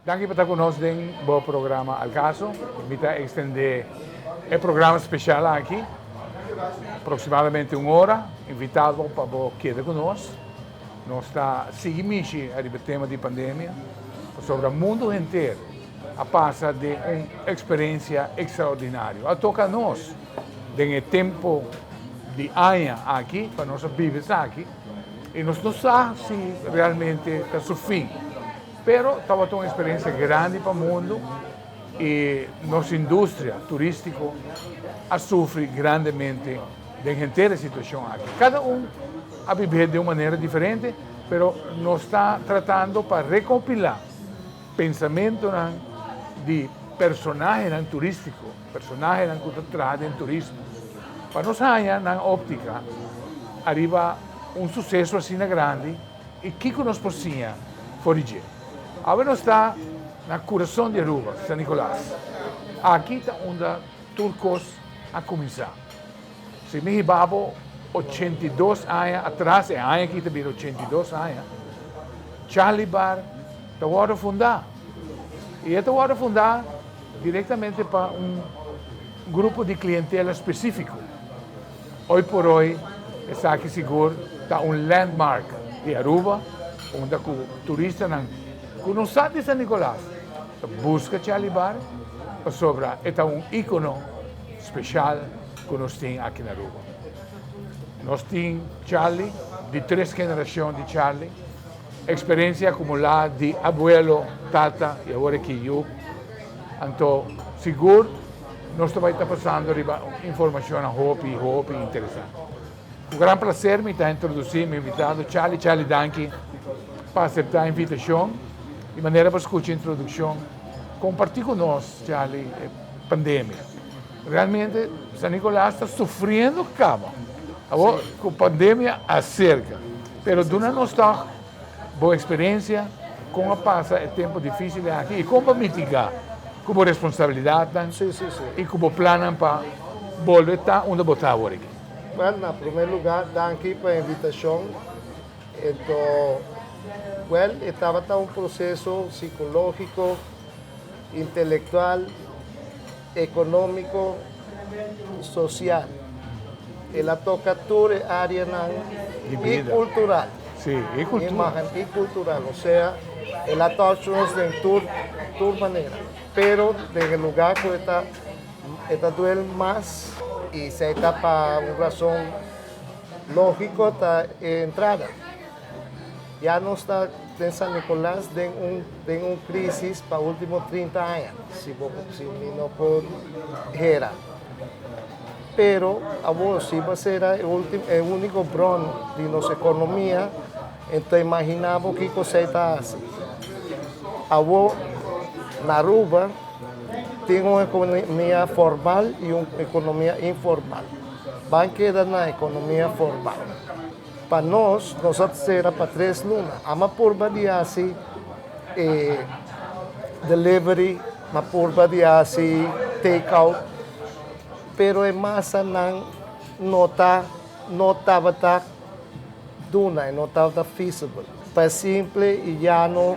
Danki pa ta ku nos den bo programa Al Caso. Mi ta ekstendé e programa spesial aki aproksimadamente un ora. Invitá bo pa bo keda ku nos. Nos ta sigui mishi ariba e tema di pandemia pasobra mundu henter a pasa den un eksperensia ekstraordinario. A toka nos den e tempu di aña aki pa nos a biba esaki i nos no sa si realmente ta su fin. Pero tabata un eksperensia grandi pa mundu i nos industria turístiko a sufri grandemente den henter e situashon aki. Kada un a bib'é den un manera diferente, pero nos ta tratando pa rekopilá pensamentunan di personahenan turístiko, personahenan ku ta traha den turismo, pa nos haña nan óptika ariba un suseso asina grandi i kiko nos por siña for di dje. Awe nos ta na kurason di Aruba, San Nicolas. Aki ta unda tur kos a kuminsá. Si mi hiba bo 82 aña atras, e aña aki ta bira 82 aña, Charlie Bar ta wòrdu fundá. I e ta wòrdu fundá direktamente pa un grupo di klientela spesífiko. Hoy por hoy esaki sigur ta un landmark di Aruba, unda ku turistanan ku no sa di San Nicolas ta buska Charlie Bar pasobra e ta un íkono speshal ku nos tin aki na Aruba. Nos tin Charlie, di tres generashon di Charlie, eksperensia akumulá di abuelo, tata i awor aki yu. Anto sigur nos ta bai ta pasando riba informashonnan hopi, hopi interesante. Ku gran plaser mi ta introdusí mi invitado Charlie. Charlie, danki pa aseptá e invitashon i manera bo skucha e introdukshon, kompartí ku nos, Charlie, e pandemia. Realmente San Nicolas ta sufriendo kaba awor ku pandemia aserka, pero duna nos tòg bo eksperensia kon a pasa e tempu difísil aki i kon bo mitigá ku bo responsabilidatnan i ku bo plannan pa bolbe ta unda bo ta awor aki. Wèl, na promé lugá danki pa e invitashon. Ento, wèl, e tabata un proseso sikológiko, intelektual, ekonómiko, sosial. El a toka tur e áreanan i kultural. Sí, i kultural. I kultural, osea, el a touch nos den tur tur manera. Pero den e lugá ku e ta e ta duel mas i esei ta pa un rason lógiko ta e entrada. Ya nos ta den San Nicolas den un den un crisis pa ultimo 30 aña, si bo si mi no por hera. Pero awor si bo sera e ultimo e unico bron di nos economia, ento imagina bo kico esey ta haci. Awor na Aruba tin un economia formal y un economia informal. Ban keda na economia formal. Pa nos, nos a sera pa tres luna. Ama purba di hasi e delivery, ma purba di hasi take out, pero e masanan no ta no tabata duna, e no tabata feasible. Pa simple y llano,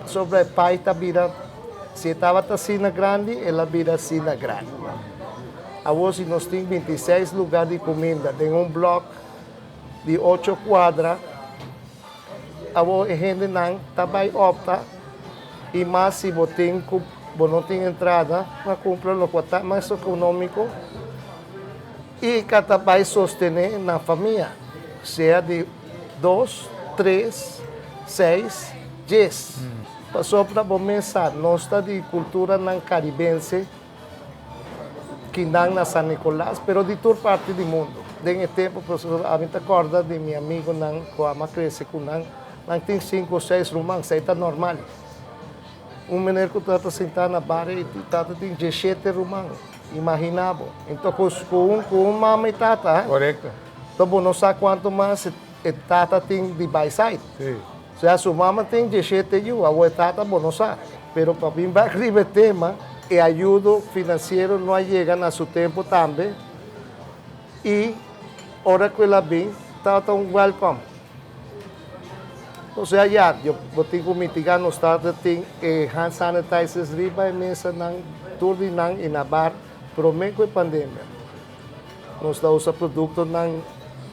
sobra e pay ta bira, si e tabata asina grandi, el a bira asina grandi. Awor si nos tin 26 lugar di cuminda den un blok di ocho cuadra, awor e hendenan ta bay opta y mas si bo tin cu bo no tin entrada pa cumpra locual ta mas economico y ca ta bay sostene nan famia, sea di dos, tres, seis, dies. Pasobra bo mes sa nos ta di culturanan caribense. Kinan na San Nicolas, pero di tur parti di mundo. Den e tempo, profesor, ami ta corda di mi amigonan cu ama crece cu nan, nan tin cinco o seis ruman, esey ta normal. Un meneer cu tata sinta na bar ey, tata tin dieshete ruman, imagina bo. Enton cu un cu un mama y tata, ha? Correcto. Enton bo no sa cuanto mas e tata tin di by side. Si. Osea su mama tin dieshete yu, awor e tata bo no sa. Pero pa bin bak riba e tema, e ayudo financiero no a yega na su tempo tambe y ora cu el a bin tabata un welcome. Osea ya, yo bo tin ku mitiga nos ta tin e hand sanitizers riba e mesanan, tur di nan i na bar prome ku e pandemia. Nos ta usa produktonan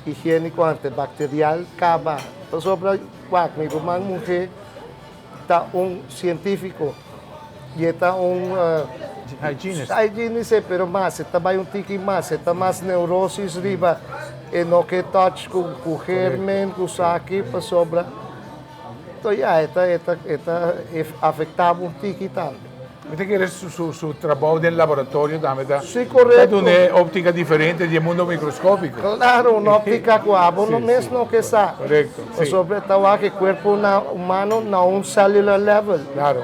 higieniko antibakterial kaba. Pasobra wak mi ruman muhé ta un sientífiko i e ta un Hygienist. Hygienist e, pero mas e ta bai un tiki mas, e ta mas neurosis riba e no ke touch ku ku germen, ku saki, pasobra to ya e ta e ta e ta afektá bo un tiki tambe. Mi ta kere su su su trabou den laboratorio tambe ta Sí, korekto. ta duna e optika diferente di e mundo mikroskópiko. Klaro, un óptika ku abo no mes no ke sa. Korekto, sí. Pasobra e ta wak e kuerpo na humano na un cellular level. Klaro.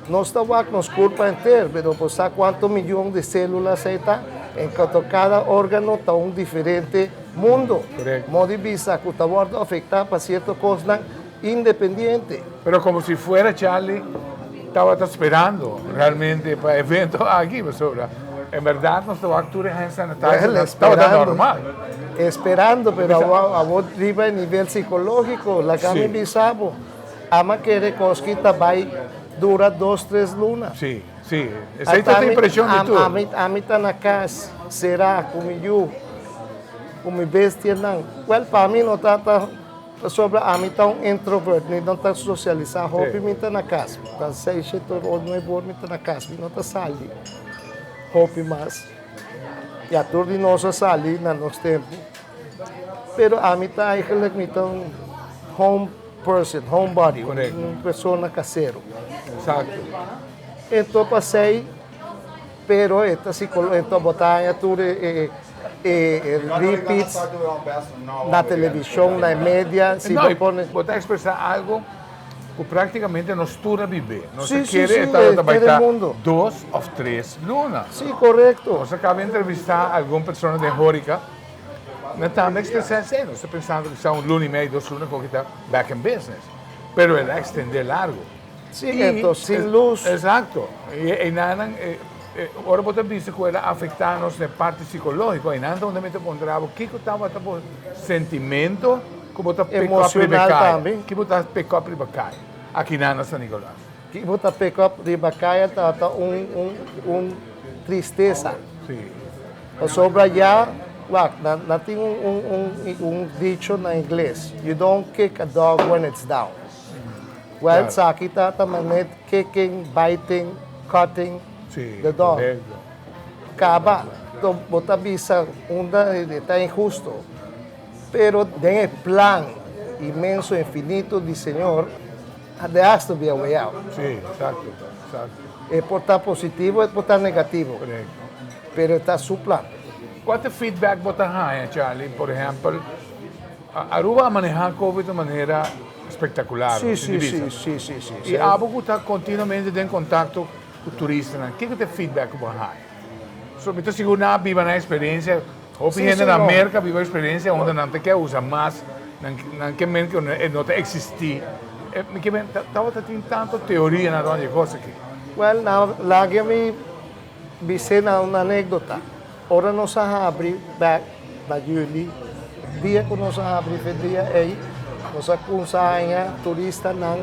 Nos ta wak nos kurpa henter, pero bo sa kuantu miyon di sélulas ei ta? En kuanto kada órgano ta un diferente mundo. Korekto. Modi bisa ku ta wòrdu afektá pa sierto kosnan independiente. Pero komo si fuera Charlie tabata sperando realmente pa e evento aki, pasobra en bèrdat nos ta wak tur e hand sanitizer Well, tabata normal. Esperando, pero awor riba e nivel sikológiko, laga mi bisa bo. Ama kere kos ki ta bai dura dos tres luna. Sí, sí. Esei ta ta impresion di tur. Ami, ami ta na kas será ku mi yu, ku mi bestianan. Wèl, pa mi no ta ta pasobra ami ta un introvert, mi no ta sosialisá hopi, mi ta na kas. Ta seis, shete or, nuebe or mi ta na kas, mi no ta sali hopi mas. Ya tur di nos a sali na nos tempu. Pero ami ta eigenlijk mi ta un home person, homebody, un persona casero. Exacto. Enton pasei, pero e ta psicolo, enton bo ta haña tur e e repeats na television, na e media, si bo pone. Bo ta expresa algo cu practicamente nos tur a bibe. Nos a kere e tabata bai ta dos of tres luna. Si, corecto. Nos a caba entrevista algun persona den horica. Nan tambe expresa esei. Nos ta pensando kisas un luna y medio, dos luna koki ta back in business. Pero el a extende largo. Sí, enton sin luz. Exacto. Y einanan, ora bo ta bisa cu el a afecta nos den parti psicologico, einan ta unda mi ta puntra bo kico tabata bo sentimento cu bo ta pick up riba e caya. Ki bo ta pick up riba caya akinan na San Nicolas? Ki bo ta pick up riba caya tabata un, un tristesa. Sí. Pasobra ya, wak, nan nan tin un un un un dicho na ingles, you don't kick a dog when it's down. Well, esaki ta ta manet kicking, biting, cutting the dog. Kaba, to bo ta bisa unda e ta inhusto, pero den e plan inmenso, infinito di Señor, there has to be a way out. Sí, exacto, exacto. E por ta positivo, e por ta negativo. Pero e ta su plan. Kua ta e feedback bo ta haña, Charlie? Por ehèmpel, Aruba a manehá Covid di un manera spektakular, Sí, sí, sí, sí, sí, sí. I abo ku ta kontinuamente den kontakto ku turistanan, kiko ta e feedback ku bo a haña? So, mi ta sigur nan a biba nan eksperensia, hopi hende na Merka a biba eksperensia unda nan ta ke usa mas, nan nan ke men ku e no ta eksistí. Mi ke men, tabata tin tantu teorianan rònt di e kos aki. Wèl, nan laga mi Bis'é na un anékdota. Ora nos a habri bèk na yüli, dia ku nos a habri fe dia ei, nos a kumsa haña turistanan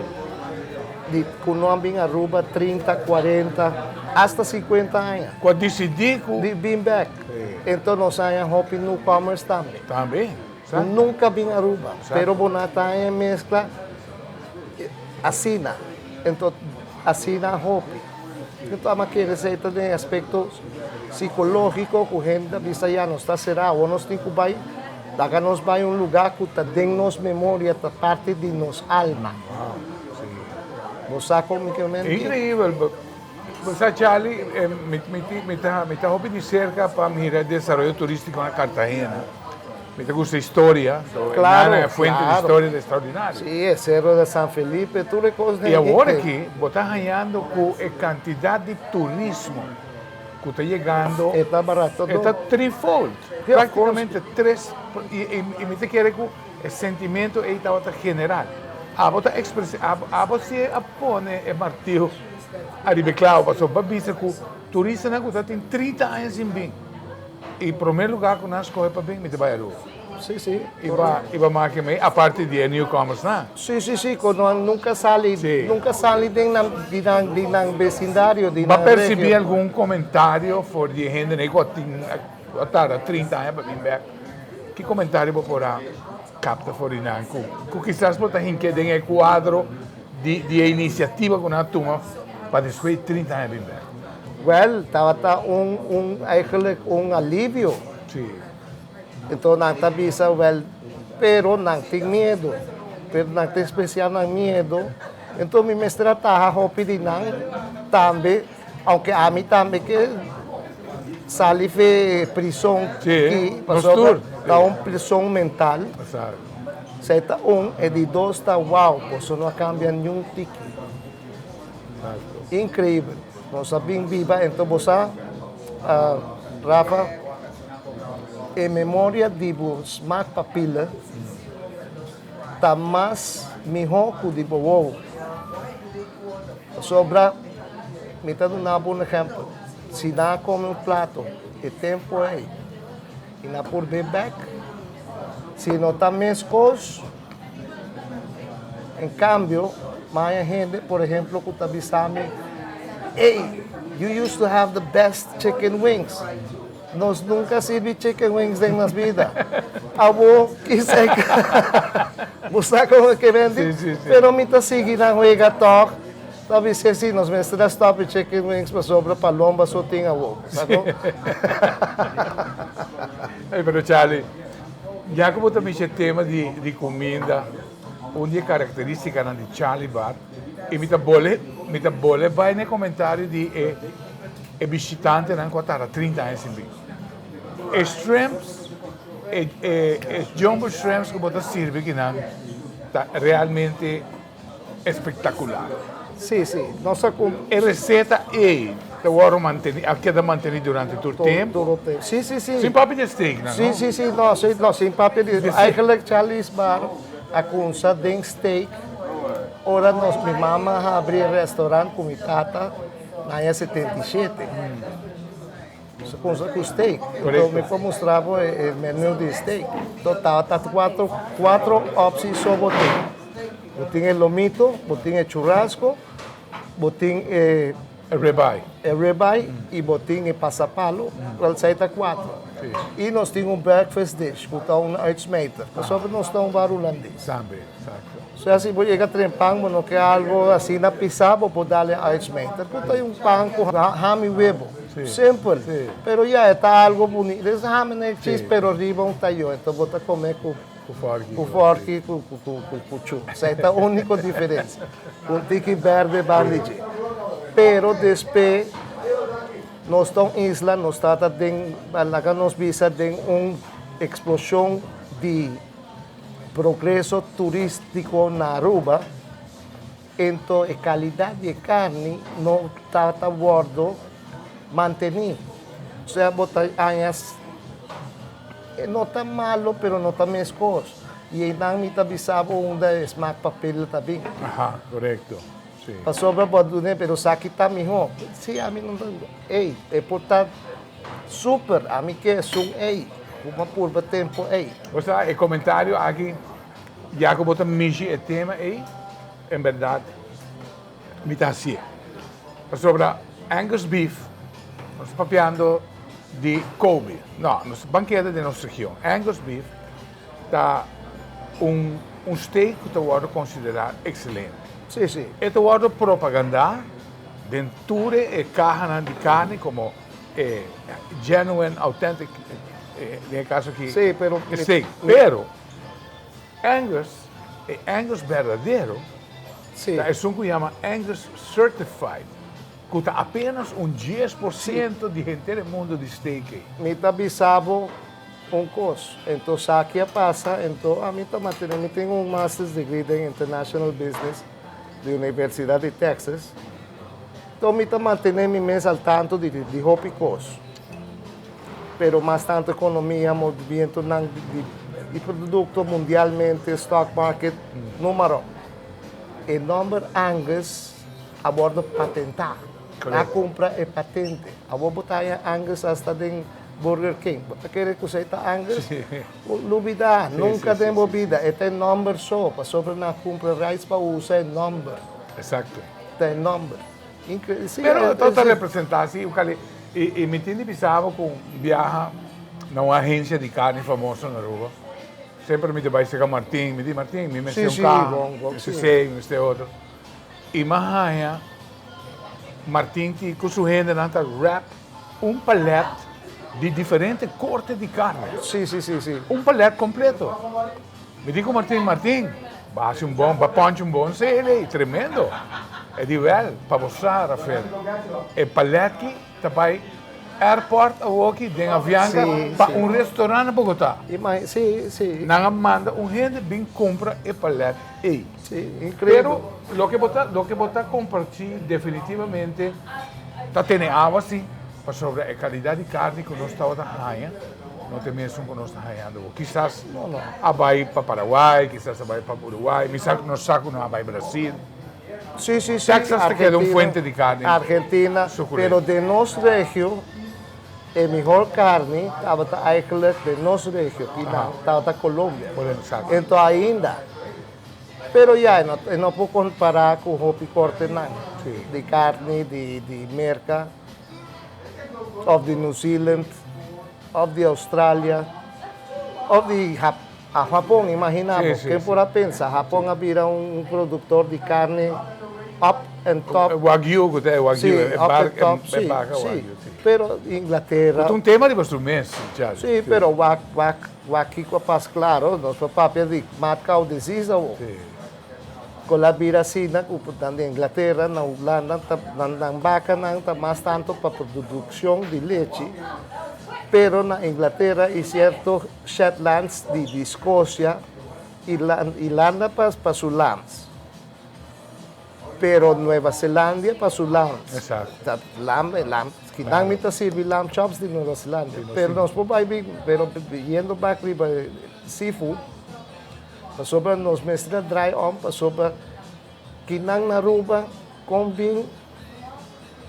di ku no a bin Aruba trinta, kuarenta, asta sinkuenta aña. Ku a disidí ku. Di bin bèk. Enton nos a haña hopi newcomers tambe. Tambe. Ku nunka bin Aruba. Pero bo no ta haña meskla asina. Enton asina hopi. Enton ama kere esei ta den aspekto sikológiko ku hende ta bisa ya nos ta será awor nos tin ku bai laga nos bai un lugá ku ta den nos memoria ta parti di nos alma. Bo sa kon mi ke menti? Inkreibel. Bo sa Charlie, mi ta hopi di serka pa mira e desaroyo turístiko na Cartagena. Mi ta gusta historia, so e nana e fuente di historia ta extraordinario. Sí, e Cerro de San Felipe, tur e kos den. I awor aki bo ta hañando ku e kantidat di turismo ku ta yegando. E ta barato. E ta threefold, praktikamente tres, i mi ta kere ku e sentimento ei tabata general. Abo ta ekspresa, abo si a pone e martiu ariba e klavo, pasobra bo a bisa ku turistanan ku ta tin 30 aña sin bin. E prome lugar ku nan skohe pa bin, mi ta bai Aruba. Si. I bo maki mei aparte di e newcomers nan. Si, ku nan nunka sali, nunka sali den nan, di nan, di nan besindario, di Bo nan persibí region. algun komentario for di e hendenan ku a tin, ku a tarda 30 aña pa bin bèk? Ki komentario bo por a kapta for di nan ku, ku kisas bo ta hink'é den e kuadro di, di e inisiativa ku nan a tuma pa despues di 30 aña bin bèk? Wèl, tabata un, un, eigenlijk un alivio. Enton nan ta bisa, Wèl, pero nan tin miedu. Pero nan ta ekspresiá nan miedu. Enton mi mester a taha hopi di nan tambe, ounke ami tambe ke sali fe prison ki, pasobra ta un prison mental. Esei ta un. E di dos ta, Wow, boso no a kambia niun tiki. Inkreibel. Nos a bin biba, enton bo sa, Rafa, E memoria di bo smaakpapillen ta mas mihó ku di bo wowo. Pasobra, mi ta duna bo un ehèmpel, si nan a kome un plato e tempu ei i nan por be bèk, si no ta meskos, en kambio, maya hende, por ehemplo, ku ta bisa mi, Ey, you used to have the best chicken wings. Nos nunca a sirbi chicken wings den nos bida. Abo kisek bo sa con ke bendi? Pero mi ta sigui nan wega toch. Ta bisa si nos mester a stop e chicken wings pasobra palomba so tin awo. Sa con? Ey, pero Charlie, ya cu bo ta mishi e tema di di cuminda, un di e caracteristicanan di Charlie Bar, y mi ta bole, mi ta bole bay na e comentario di e E bishitantenan ku a tarda 30 aña sin bin. E shrimps, e e e jumbo shrimps ku bo ta sirbi kinan ta realmente espektakular. Si. Nos a ku. E reseta ei ta wòrdu mantení, a keda mantení durante tur tempu. Tur tempu. Si. Sin papia di steaknan, no? Si. No, si, no, sin papia di. Eigenlijk Charlie's Bar a kumsa den steak ora nos, mi mama a habri e restaurant ku mi tata. Na aña 77. Se kumsa ku steak. Enton mi por mustra bo e menu di steak. Enton tabata kuatro opsi so bo tin. Bo tin e lomito, bo tin e churrasco, bo tin e ribeye. E ribeye i bo tin e pasapalo. Wel esei ta kuatro. I nos tin un breakfast dish ku ta un uitsmijter. Pasobra nos ta un bar hulandes. Tambe, exacto. Sea si bo yega tren pan bo no ke algo asina pisa bo por dale uitsmijter ku ta un pan ku ham i webo simpel pero ya e ta algo bunita es ham en cheese pero riba un tayo enton bo ta come ku forki ku kuchu esei ta uniko diferensia ku un tiki berde banda di dje pero despe nos ta un isla nos ta ta den laga nos bisa den un eksploshon di Progreso turistico na Aruba, ento e calidad di e carni no ta ta wordo manteni. Osea bo ta haña e no ta malo pero no ta mescos y eynan mi ta bisa bo unda e smaak papel ta bin. Aha, corecto, si. Pasobra bo a dun'e pero esaki ta miho. Si, ami no ta, ey, e por ta. Super, ami ke esun ey, ku bo a purba tempo ey. Bo sa, e komentario aki, ya ku bo ta mishi e tema ey, en bèrdat mi ta hasié. Pasobra Angus beef, nos ta papiando di Kobe, no, nos ban keda den nos region. Angus beef ta un un steak ku ta wòrdu konsiderá ekselente. E ta wòrdu propagandá. Den tur e kahanan di karni komo e genuine, authentic, den e kaso aki, steak. Pero Angus, e Angus berdadero ta esun ku yama Angus Certified, ku ta apenas un 10% di henter e mundu di steak ei. Mi ta bisa bo un kos, ento esaki a pasa, ento ami ta mantene, mi tin un master's degree den International Business, di Universidad di Texas, to mi ta mantene mi mes al tanto di di hopi cos, pero mas tanto economia, movimientonan di di producto mundialmente, stock market, numero. E nomber Angus a wordo patenta, a cumpra e patente, awor bo ta haña Angus hasta den. Burger King. Bo ta kere ku esei ta Angers? Bo lubidá, nunka den bo bida. E ta e nòmber so, pasobra nan a kumpra rights pa usa e nòmber. Exacto. Ta e nòmber. Pero to ta representá si un kali. I mi tin di bisa bo ku biaha na un agensia di karni famoso na Aruba, semper mi ta bai serka Martin, mi di Martin mi mester un kaha, mi mester esei, mi mester otro. I mi a haña Martin ki ku su hendenan ta wrap un palet di diferente korte di karni. Un palet kompleto. Mi di ku Martin, Martin, bo hasi un bon, bo punch un bon sele, tremendo. E di, Wèl, pa bo sa, Rafael, e palet ki ta bai airport awoki den Avianca pa un restaurant na Bogotá. Nan a manda un hende bin kumpra e palet ei. Pero loke bo ta, loke bo ta kompartí definitivamente ta tene awa sí, pasobra e kalidat di karni ku nos tabata haña no ta e mesun ku nos ta hañando awo. Kisas a bai pa Paraguay, kisas a bai pa Uruguay, mi sa, nos sa ku no a bai Brasil. Sí, sí, sí. Texas ta keda un fuente di karni Argentina, sukulento. Pero den nos regio e mihor karni tabata eigenlijk den nos regio, kinan, tabata Colombia. Exacto. Enton ainda. Pero ya, e no por compara cu hopi cortenan di carni di Merca of di New Zealand of di Australia of di Japon. Imagina bo, ken por a pensa Japon a bira un productor di carni up and top. Wagyu cu ta e wagyu, e baca wagyu. Si, pero Inglaterra. Ta un tema riba su mes, Charlie. Si, pero wak, wak. Wak kiko a pas klaro, nos por papia di mad cow disease awo. Ku la bira asina ku nan di Inglatera, na Hulanda ta nan nan bakanan ta mas tantu pa produkshon di lechi, pero na Inglatera i sierto Shetlands di di Skosia i Irlanda pa pa su lams. Pero Nueva Zelandia pa su lams. Exacto. Ta lamb, lamb, kinan mi ta sirbi lamb chops di Nueva Zelandia. Pero nos por bai bin, pero yendo bak riba seafood, pasobra nos mester a draai om, pasobra kinan na Aruba kon bin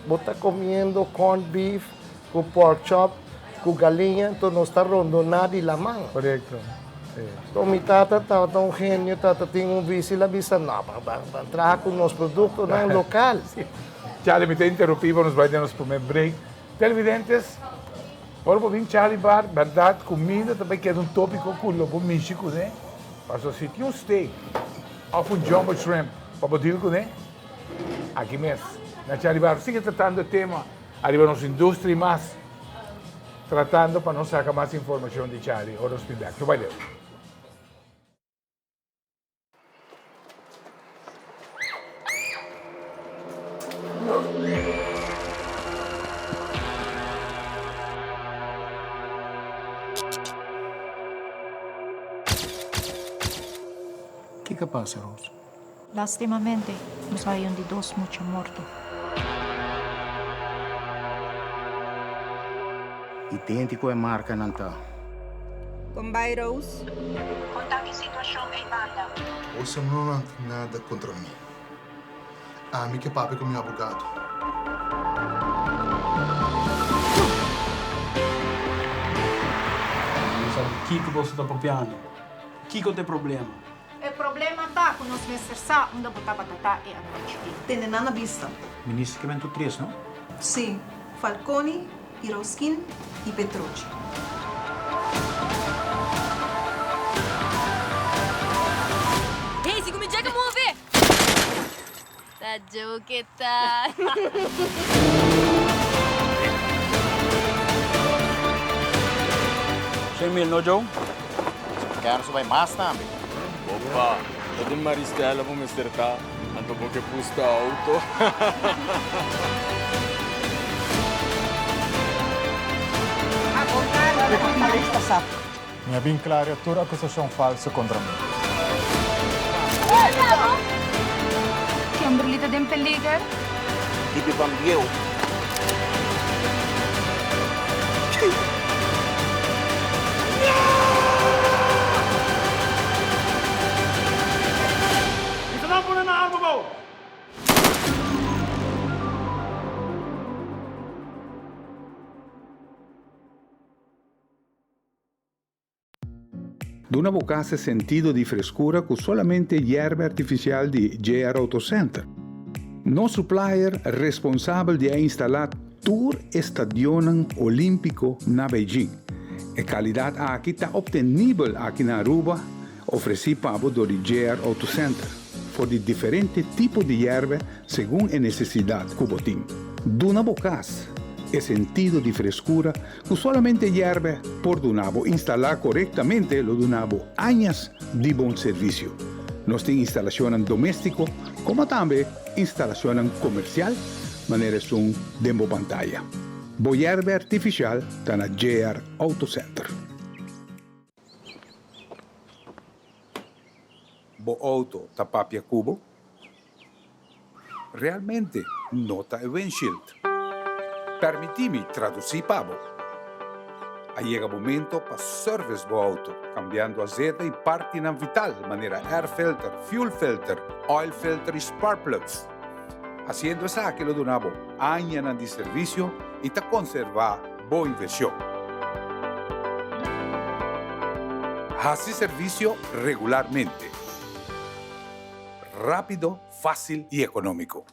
bo ta comiendo corned beef cu pork chop cu galiña, enton nos ta rondona di laman. Correcto. Enton mi tata tabata un genio, tata tin un visi, el a bisa, no, ban ban traha cu nos productonan local. Charlie, mi ta interrumpí bo, nos bai den nos primer break. Televidentes, ora bo bin Charlie Bar, berdad, comida ta bai keda un tópico cu lo bo mishi cuné. Pasobra si tin un steak of un jumbo shrimp pa bo deal cuné, aki mes, na Charlie Bar. Sigui tratando e tema ariba nos industria y mas, tratando pa nos saca mas informacion di Charlie ora nos bin bek. No bai leu. Kiko a pasa, Rose? Lastimamente, nos a haña un di dos mucha morto. Idéntiko e markanan ta. Kon bai, Rose? Kon ta ki situashon ei banda? Boso no nan tin nada kontra mi. Ami ke papia ku mi abogado. Mi no sa di kiko boso ta papiando. Kiko ta e problema? E problema ta ku nos mester sa unda bo tabata ta e anochi ei. Tene nan na bista. Minister ke men tur tres, no? Sí, Falconi, Irausquin y Petrochi. Hey, si ku mi djaka move! Ta joke ta. 100.000, no Joe? Kèr su bai mas tambe. Opa, ta den Maristella bo mester ta, anto bo ke pusta auto. Mi a bin klaria tur akusashon falsu kontra mi. Kimberly ta den peliger. Bibi ban bieu. Bisa nan pone nan arma bou! Duna bo cas e sentido di frescura cu solamente yerba artificial di JR Auto Center. Nos supplier responsabel di a instala tur e stadionnan olimpico na Beijing. E calidad aki ta obtenibel aki na Aruba, ofreci pa bo dor di JR Auto Center, for di diferente tipo di yerba segun e necesidad cu bo tin. Duna bo cas e sentido di frescura Ku solamente yèrbe por duna bo instalá korektamente lo duna bo añas di bon servisio. Nos tin instalashonnan doméstiko komo tambe instalashonnan komersial manera esun den bo pantaya. Bo yèrbe artifisial ta na JR Auto Center. Bo outo ta papia ku bo? Realmente no ta e windshield. Permití mi tradusí pa bo. A yega momento pa service bo auto, cambiando azeta y partinan vital manera air filter, fuel filter, oil filter y spark plugs. Haciendo esaki lo duna bo añanan di servicio y ta conserva bo inversion. Haci servicio regularmente. Rápido, fácil y económico.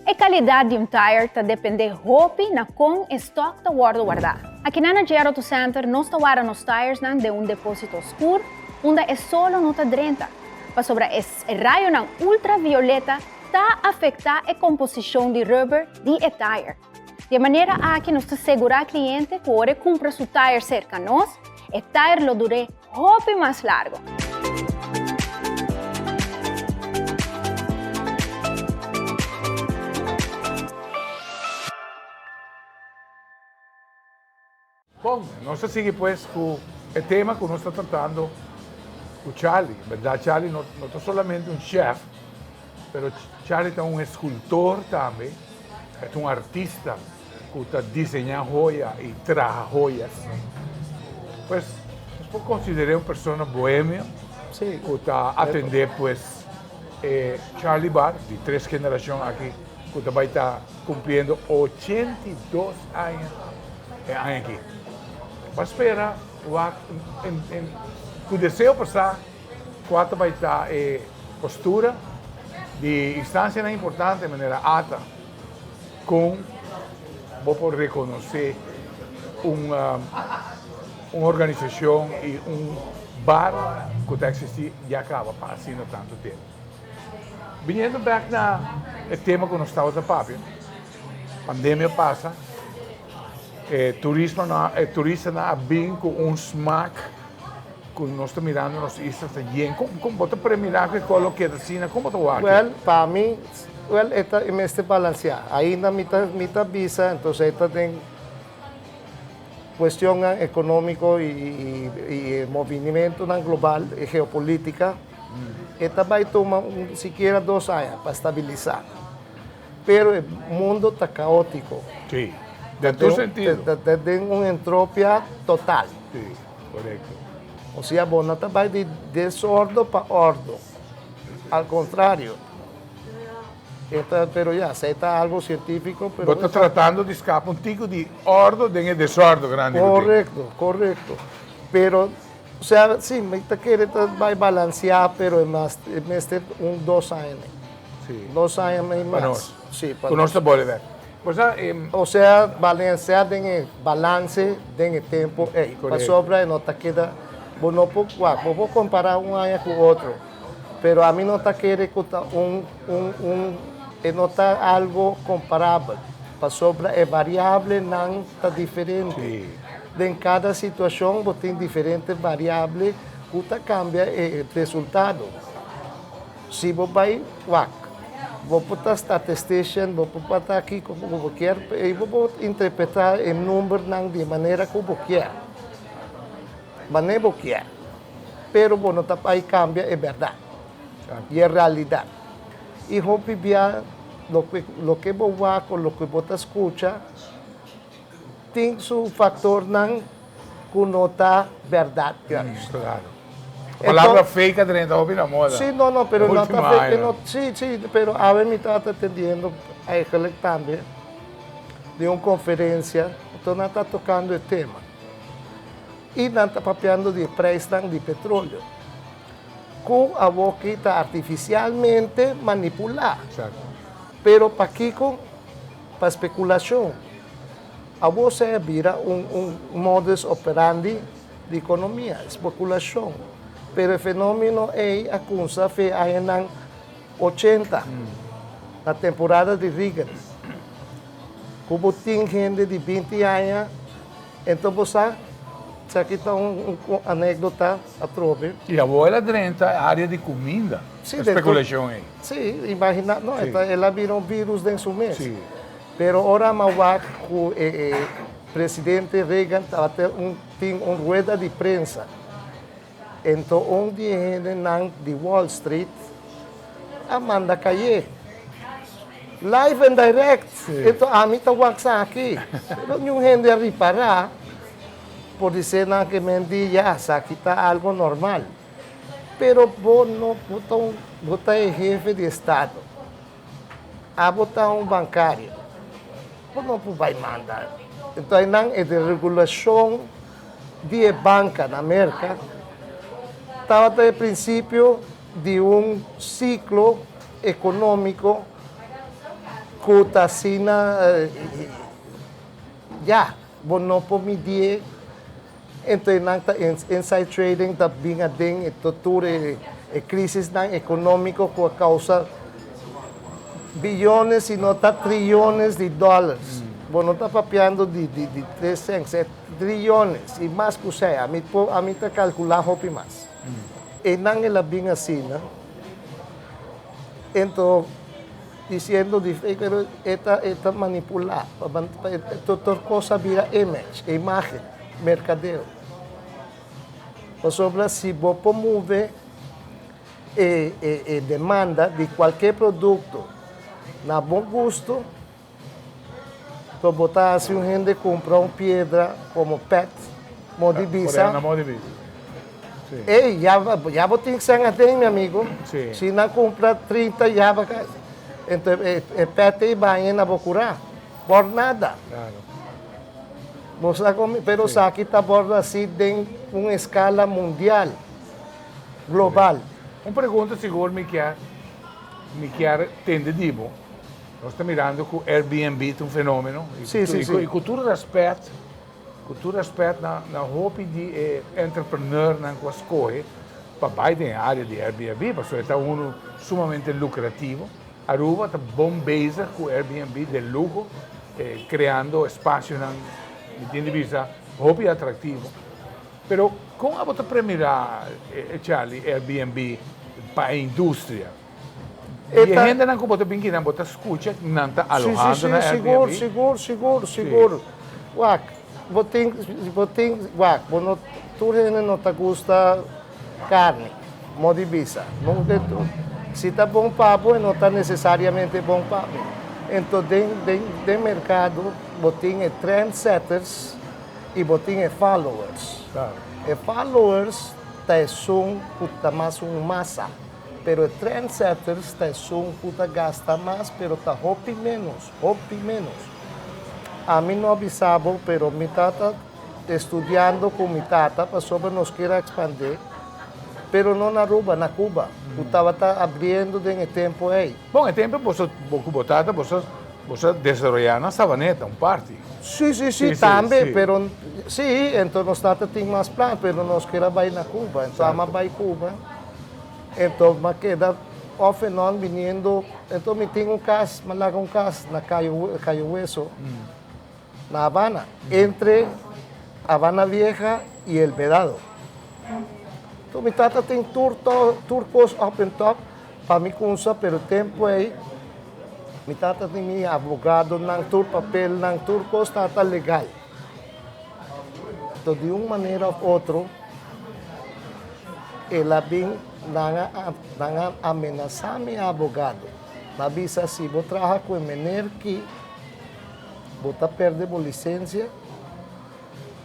E calidad di un tire ta depende hopi na con e stock ta wordo warda. Akinan na JR Auto Center nos ta warda nos tiresnan den un deposito scur unda e solo no ta drenta, pasobra e rayonan ultravioleta ta afektá e komposishon di rubber di e tire. Di e manera aki nos ta segurá kliente ku ora e kumpra su tire serka nos, e tire lo dur'é hopi mas largu. Bon, nos ta sigui pues cu e tema cu nos ta tratando cu Charlie. Berdad Charlie no no ta solamente un chef, pero Charlie ta un escultor tambe, e ta un artista cu ta diseña joya y traha joyas. Pues nos por consider'e un persona bohemio cu ta atende pues e Charlie Bar di tres generacion aki cu ta bay ta Cumpliendo 82 aña e aña aki. Bo a spera wak cu deseo pa sa cua ta bay ta e postura di instancianan importante manera ata con bo por reconoce un un organisacion y un bar cu ta existi ya caba pa asina tanto tempo. Biniendo bek na e tema ku nos tabata papia, pandemia pasa, e turismo nan, e turistanan a bin ku un smak ku nos ta mirando nos isla ta yen. Kon kon bo ta premira ku e kos lo keda asina? Kon bo ta wak? Wèl, pa mi, wèl e ta e mester balanseá. Ainda mi ta mi ta bisa, entonces e ta den kuestionnan ekonómiko i i e movimientonan global, e geopolítika. E ta bai tuma un sikiera dos aña pa stabilisá. Pero e mundo ta kaótiko. Sí, den tur sentido. Ta den un entropia total. Sí, korekto. Osea bo no ta bai di desordo pa ordo. Al kontrario. E ta, pero ya, esei ta algo sientífiko, pero. Bo ta tratando di skapa un tiko di ordo den e desordo grandi ku tin. Korekto, korekto. Pero. Osea, si, mi ta kere ta bai balanseá, pero e mas, e mester un dos aña nei. Sí. Dos aña mei Pa mas. nos. Sí, pa Ku nos nos. ta bole bek. Bo sa, e. Osea, balanseá den e balance den e tempu ei. Korekto. Pasobra e no ta keda, bo no por, wak, bo por kompará un aña ku otro, pero ami no ta kere ku ta un, un, un, e no ta algo komparabel, pasobra e variablenan ta diferente. Sí. Den kada situashon bo tin diferente variable ku ta kambia e resultado. Si bo bai wak. Bo por ta statistician, bo por ta kiko ku bo kier, i bo por interpretá e numbernan di e manera ku bo kier, manera bo kier, pero bo no ta bai kambia e bèrdat i e realidat. I hopi bia loke loke bo wak o loke bo ta skucha tin su faktornan ku no ta bèrdat juist. Claro. Palabra fake a drenta hopi na moda. Sí, no, no, pero no ta fake, no, sí, sí, pero awe mi tabata atendiendo eigenlijk tambe di un conferencia, enton nan ta tocando e tema. I nan ta papiando di e prijsnan di petroleo, ku awoki ta artificialmente manipulá. Exacto. Pero pakiko? Pa speculacion. Awor esei a bira un un modus operandi di economia, speculacion. Pero e fenomeno ei a cunsa fe añanan ochenta, na temporada di Reagan. Cu bo tin hende di binti aña, enton bo sa, esaki ta un anecdota atrobe. Y awor el a drenta e area di cuminda, e speculacion ei. Sí, imagina, no, el a bira un virus den su mes. Pero ora mi a wak ku e presidente Reagan tabata un tin un rueda di prensa, ento un di e hendenan di Wall Street a manda kayé. Live and direct! Ento ami ta wak esaki. Pero niun hende a ripará, por di ser nan ke men di ya, esaki ta algo normal. Pero bo no bo ta un bo ta e hefe di estado. Abo ta un bankario. Bo no por bai manda. Enton einan e deregulashon di e banka na Merka tabata e prinsipio di un siklo ekonómiko ku ta asina ya bo no por midié. Enton einan ta inside trading ta bin aden e tur e krisisnan ekonómiko ku a kousa biyones si no ta triyones di dòlars. Bo no ta papiando di tres sènt, e triyones i mas ku esei. Ami por ami ta kalkulá hopi mas. Einan el a bin asina. Enton diciendo di fake pero e ta e ta manipula pa tur cos a bira image, imagen, mercadeo. Pasobra si bo por move e e e demanda di cualkier producto na bo gusto, to bo ta haci un hende cumpra un piedra como pet, modi bisa. Ey, ya, ya bo tin cen aden, mi amigo. Sí. Si nan cumpra 30, ya ba ca. Ento e, e pet ey baña na bo cura. Por nada. Claro. Bo sa con, pero sí. Esaki ta bordo así den un escala mundial, global. Un pregunta sigur mi kier, mi kier tende di bo. Nos ta mirando cu Airbnb ta un fenomeno. Sí, sí, sí. Y cu tur respet, Ku tur rèspèt na na hopi di e entrepreneurnan ku a skohe pa bai den e área di Airbnb pasobra e ta unu sumamente lukrativo. Aruba ta bon bezig ku Airbnb den luho, kreando espasionan mi tin di bisa hopi atraktivo. Pero kon abo ta premirá, Charlie, Airbnb pa e industria? E ta- hendenan ku bo ta bin kinan bo ta skucha nan ta alohando Sí, sí, na sí, Airbnb? sigur, sigur, sigur, sigur. Wak, bo tin, bo tin, wak, bo no, tur hende no ta gusta karni, mo di bisa. No, de tur. Si ta bon pa bo, e no ta nesesariamente bon pa mi. Ento den, den, den merkado bo tin e trendsetters i bo tin e followers. Klaro. E followers ta esun ku ta mas un masa. Pero e trendsetters ta esun cu ta gasta mas pero ta hopi menos, hopi menos. Ami no a bisa bo pero mi tata estudiando cu mi tata pasobra nos kier a expande pero no na Aruba, na Cuba cu tabata abriendo den e tempo ey. Bon, e tempo boso, bo cu bo tata boso, boso a desaroya na Savaneta un parti. Si, si, si, tambe, pero si, enton nos tata tin mas plan pero nos kier a bay na Cuba, enton ami a bay Cuba. Enton m'a keda off and on biniendo, enton mi tin un kas, m'a laga un kas na Cayo Cayo Hueso, na Habana, entre Habana Vieja y El Vedado. Enton mi tata tin tur to tur kos up and top pa mi kumsa, pero tempu ei. Mi tata tin mi abogadonan, tur papelnan, tur kos tata legal. Anto di un manera of otro el a bin nan a nan a amenasá mi abogado. Nan a bisa si bo traha ku e mener ki bo ta pèrdè bo lisensia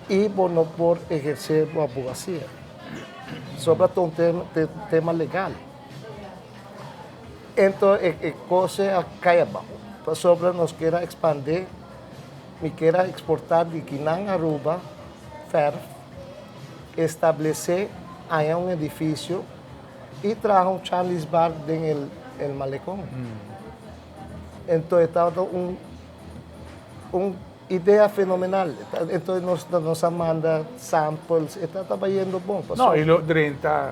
i bo no por ehersé bo abogasia. Sobra ta un tema legal. Ento e kos a kai abou pasobra nos kier a ekspandé. Mi kier a exporta di kinan Aruba verf, establece aña un edificio y traha un Charlie's Bar den el el malecon. Enton e tabata un un idea fenomenal. Enton nos nos a manda samples, e tabata bayendo bon. No, y lo drenta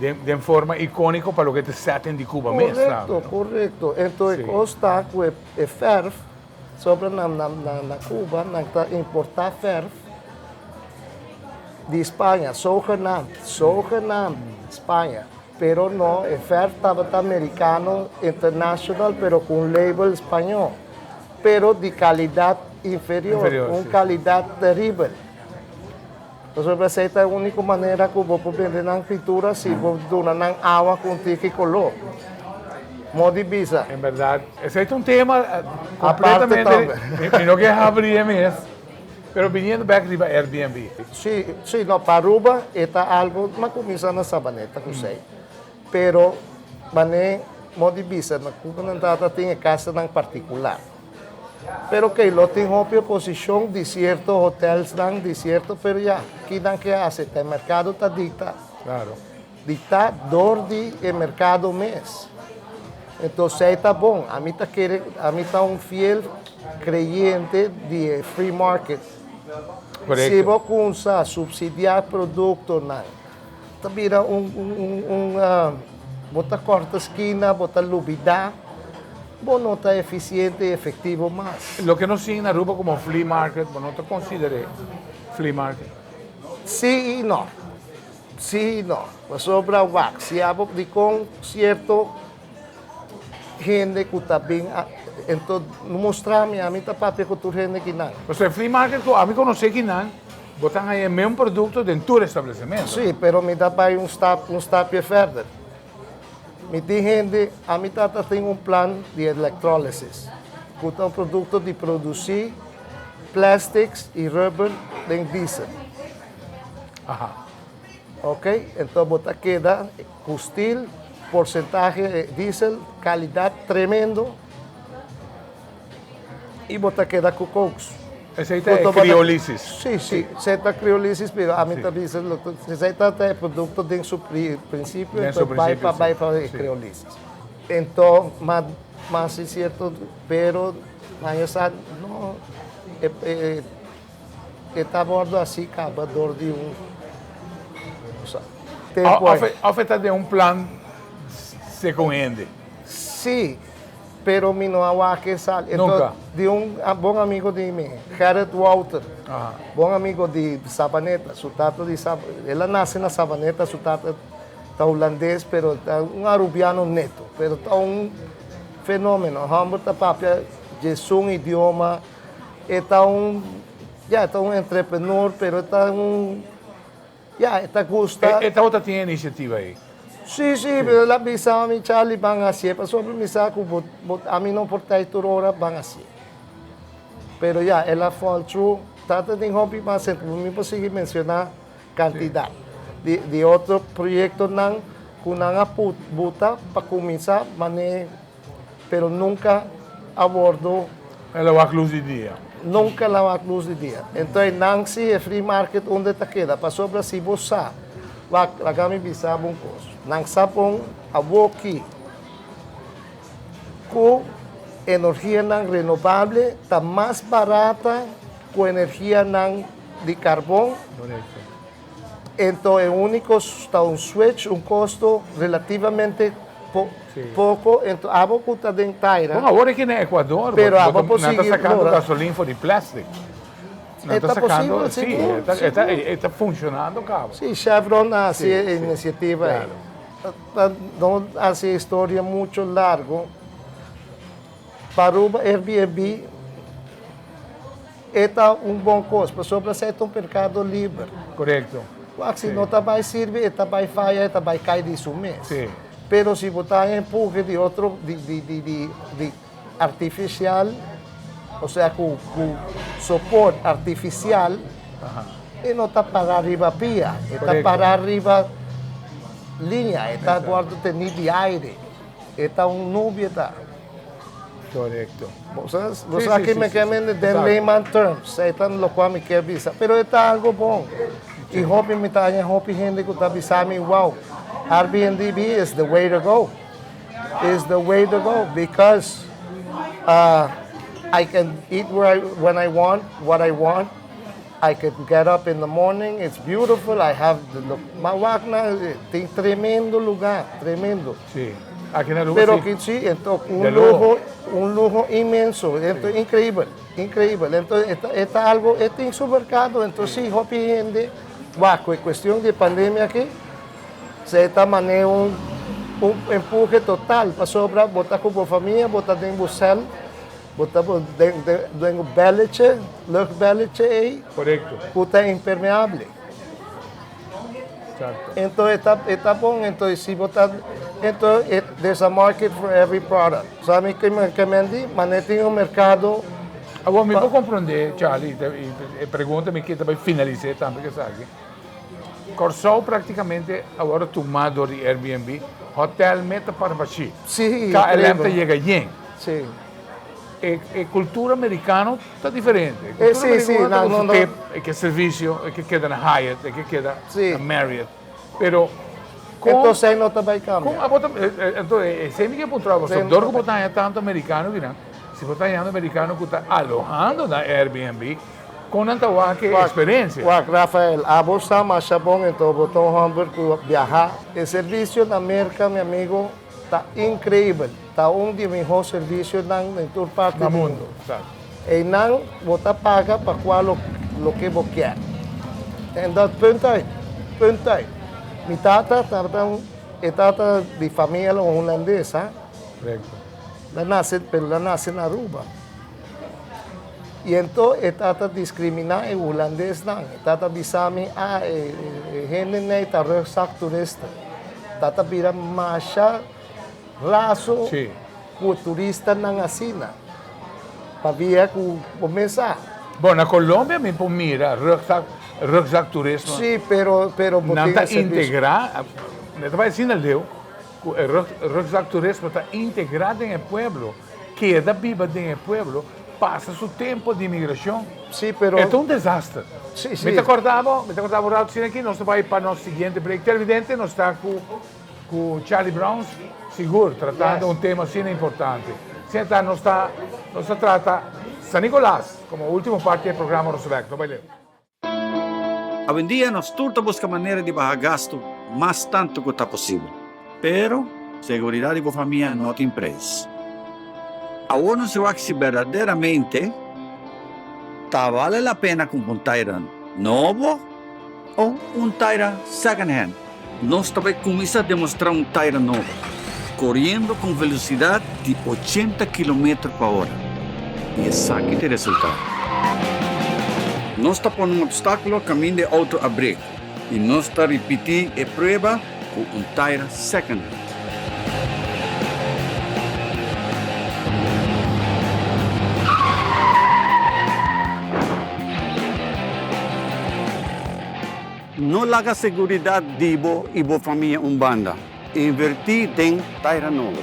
den den forma iconico pa loke ta setting di Cuba mes tambe. Correcto, correcto. Enton e cos ta cu e verf Sobra na na Cuba nan ta importa verf di Spaña, zogenaamd, zogenaamd Spaña, pero no, e verf tabata mericano international pero cu un label spañol, pero di calidad inferior, un calidad terribel. Pasobra esey ta e unico manera cu bo por bende nan pintura si bo duna nan awa cu un tiki color. Mo di bisa. En berdad, esey ta un tema completamente, mi no ke habri e mes, pero biniendo bek riba Airbnb. Si, si, no, pa Aruba e ta algo, m'a cuminsa na Sabaneta cu esey, pero mane mo di bisa, na Cuba nan tata tin e casanan particular. Pero key lo tin hopi oposicion di cierto hotelsnan, di cierto, pero ya, ki nan ke haci? Ta e mercado ta dicta. Claro. Dicta door di e mercado mes. Entonces esey ta bon. Ami ta kere, ami ta un fiel creyente di e free market. Correcto. Si bo cunsa subsidia productonan, ta bira un, un, un, bo ta corta skina, bo ta lubida. Bo no ta eficiente y efectivo mas. Loke nos tin na Aruba como flea market, bo no ta consider'é flea market? Sí y no. Sí y no. Pasobra wak, si abo dicon cierto hende cu ta bin ento no mustra mi, ami ta papia cu tur hende kinan. Pasobra e flea market cu ami conoce kinan, bo ta haña e meun producto den tur establecimento. Sí, pero mi ta bay un stap, un stapje verder. Mi tin hende, ami tata tin un plan di electrolysis, cu ta un producto di produci plastics y rubber den diesel. Aha. Ok, enton bo ta keda cu steel, porcentahe diesel, calidad tremendo. Y bo ta keda cu cokes. Esey ta e criolisis. Si, si. Esey ta criolisis, pero ami ta bisa, esey ta e producto den su principio, Den su principio, si. Bai pa e criolisis. Ento, ma mas si cierto, pero nan ya sa, no, e ta wordo asi caba door di un, o tempo. Of e ta den un plan segun hende? Si. Pero mi no a wak e sal. Nunca. Di un bon amigo di mi, Gerrit Wouter, bon amigo di Sabaneta, su tata di Sab, el a nace na Sabaneta, su tata ta hulandes, pero ta un arubiano neto, pero ta un fenomeno, homber ta papia djesun idioma, e ta un, ya, e ta un entrepreneur, pero e ta un. Ya, e ta gusta. E tabata tin e iniciativa ei? Sí, sí, pero el a bisa mi, Charlie, ban hacié, pasobra mi sa cu bo, bo, ami no por ta ei tur ora, ban hacié. Pero ya, el a fall through. Tata tin hopi mas, mi por sigui menciona cantidad di, di otro proyectonan cu nan a put, buta pa cuminsa mane, pero nunca a wordo. El a wak luz di dia. Nunca el a wak luz di dia. Entonces nan si e free market unda ta keda, pasobra si bo sa, wak, laga mi bisa bo un cos, nan sa pon awoki cu energianan renovable ta mas barata cu energianan di carbon. Correcto. Enton e unico ta un switch, un costo relativamente poco, enton abo cu ta den taira. Bon, awor aki na Ecuador, Pero abo por nan ta sigui sacando lora. gasolin for di plastic. Nan E ta ta sacando, posibel, si, sigur, e ta, e ta, sigur. e ta funcionando caba. Si, Chevron a haci e iniciativa ei. Claro. Pa no haci e historia mucho largo. Pa Aruba Airbnb e ta un bon kos pasobra esei ta un merkado liber. Korekto. Wak si no ta bai sirbi e ta bai faya e ta bai kai di su mes. Si. Pero si bo ta empuhe di otro di di di di di artifisial osea ku ku soport artifisial e no ta para riba pia e ta para riba liña e ta wòrdu tení di aire e ta un nubia ta. Korekto. Bo sa bo sa ki mi ke mende den layman terms e ta lokual mi kier bisa pero e ta algo bon i hopi mi ta haña hopi hende ku ta bisa mi wow Airbnb is the way to go. Is the way to go because I can eat where I when I want, what I want. I can get up in the morning, it's beautiful, I have the lo ma wak na tin tremendo lugar, tremendo. Sí, aki na Aruba Pero sí. ki sí, ento un De luho. luho, un luho inmenso, ento increibel, increibel. Ento e ta e ta algo, e tin su mercado, ento sí hopi hende wak ku e cuestion di pandemia aki, Se ta manera un un empuhe total pasobra bo ta ku bo famia, bo ta den bo sèl, bo ta den den bo bèletje, luchtbèletje ei ku ta impermeable. Ento e ta e ta bon, ento si bo ta ento there's a market for every product. Sa mi ke men di? Manera tin un merkado. Awor mi por komprondé, Charlie, e pregunta mi ke ta bai finalis'é tambe ku esaki. Kòrsou praktikamente a wòrdu tumá dor di Airbnb, hotèl met ta para bashí. Sí, KLM ta yega yen. Sí. E e kultura merikano ta diferente. E kultura sí, sí, merikano ta no, ku su no. tep, e ke servisio, e ke keda na Hyatt, e ke keda Sí. na Marriott. Pero kon Entonces no ta bai kambia. kon abo ta enton esei mi ke puntra bo, Esei no dor ta ku bo bai. ta haña tantu merikano kinan, si bo ta hañando merikano ku ta alohando na Airbnb, Kon nan ta wak e eksperensia? Wak, Rafael, abo sa masha bon enton bo ta un homber ku biaha. E servisio na Merka, mi amigo, ta inkreibel. Ta un di e mihó servisionan den tur parti Na di mundu. mundu. Einan bo ta paga pa kua loke bo kier. En dat punt uit. Punt uit. Mi tata tabata un, e tata di famia hulandes, ha. Korekto. El a nase, pero el a nase na Aruba. I ento e tata diskriminá e hulandesnan. E tata bisa mi, ah, e hendenan ei ta rugzaktoeristen. Tata bira masha raso ku turistanan asina, pabia ku bo mes sa. Bon, na Colombia mi por mira rugzak, rugzaktoerisme. Sí, pero, pero bo Nan tin ta e servisio. integrá, mi ta bai asina leu, ku e rugzaktoerisme ta integrá den e pueblo. Keda biba den e pueblo, pasa su tempo di migracion. Sí, pero. E ta un desaster. Sí, sí. Mi ta corda bo, mi ta corda bo un rato asina aki, nos ta bai pa nos siguiente break. Televidente, nos ta cu cu Charlie Browns, sigur, tratando un tema asina importante. Asina ta, nos ta, nos ta trata San Nicolas como ultimo parti di e programa Roosevelt. No bai leu. Awendia nos tur ta buska manera di baha gastu mas tantu ku ta posibel. Pero, seguridat di bo famia no tin preis. Awor nos wak si berdaderamente ta bale la pena kumpra un taira nobo o un taira second hand. Nos ta bai kuminsá demostrá un taira nobo, koriendo ku un velosidat di ochenta kilometer pa ora. I esaki ta e resultado. Nos ta pone un opstákulo kaminda e outo a brek i nos ta ripití e prueba ku un taira second hand. No laga seguridat di bo i bo famia un banda. Invertí den taira nobo.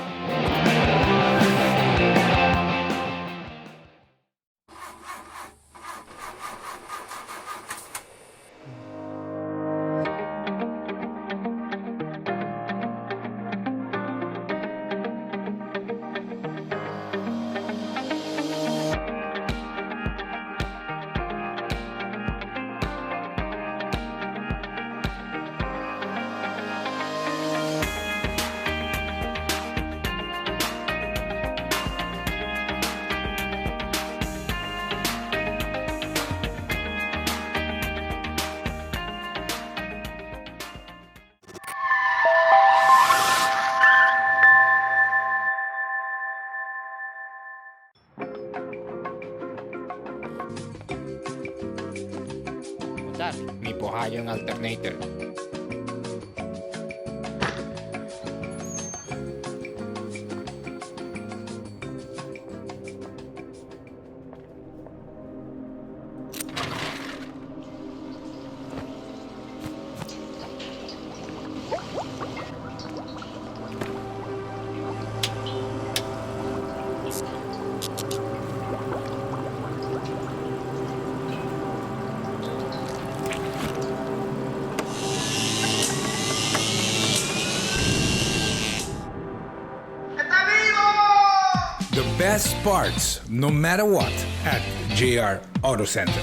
alternator. The best parts no matter what at JR Auto Center.